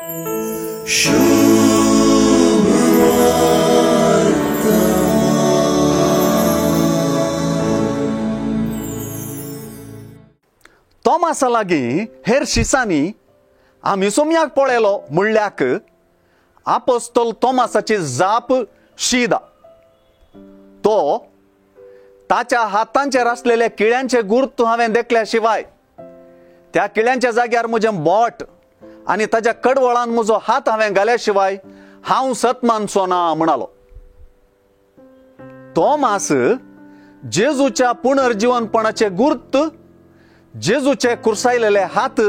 तोमासा लागीं हेर शिसांनी आमी सोम्याक पळयलो म्हणल्याक आपोस्तोल तोमासाची जाप शीदा. तो ताच्या हातांचेर आसलेले किळ्यांचे गुर्त हांवें देखल्या शिवाय त्या किळ्यांच्या जाग्यार म्हजें बोट आनी ताच्या कडवळान म्हजो हात हांवें घाल्या शिवाय हांव सत मानचो ना म्हणालो. तोमास जेजूच्या पुनर्जीवनपणाचे गुर्त, जेजूचे कुर्सायलेले हात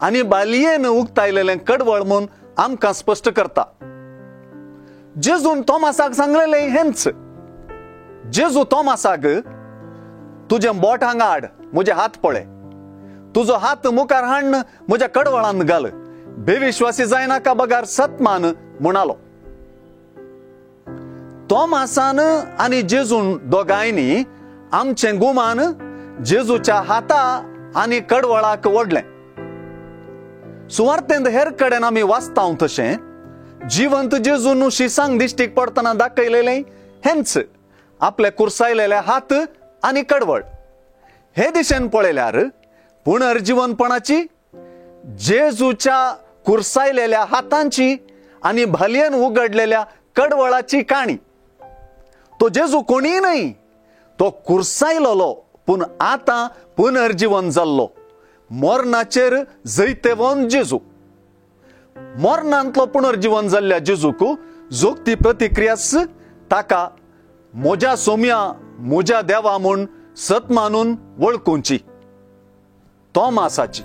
आनी बालयेन उक्तायलेले कडवळ म्हूण आमकां स्पश्ट करता. जेजून तोमासाक सांगलेले हेंच. जेजू तोमासाक तुजें बोट हांगा हाड, म्हजे हात पळय, तुजो हात मुखार हाड, म्हज्या कडवळान घाल, बेविश्वासी जायनाका बगार सतमान म्हणालो. तोमासान आनी जेजून दोगांयनी आमचें गुमान जेजूच्या हाता आनी कडवळाक ओडलें. सुवार्तेंत हेर कडेन आमी वाचता तशें जिवंत जेजून शिसांक दिश्टीक पडटना दाखयलेलें हेंच आपले कुर्सायलेले हात आनी कडवळ. हे दिशेन पळयल्यार पुनर्जीवनपणाची, जेजूच्या कुर्सायलेल्या हातांची आनी भालयेन उगडलेल्या कडवळाची काणी. तो जेजू कोणीय न्हय, तो कुर्सायलोलो पूण आतां पुनर्जीवन जाल्लो मरणाचेर जैतेवन जेजू. मरणांतलो पुनर्जीवन जाल्ल्या जेजूक जोगती प्रतिक्रियाच ताका म्हज्या सोम्या म्हज्या देवा म्हूण सत मानून वळखुची तोमासाची.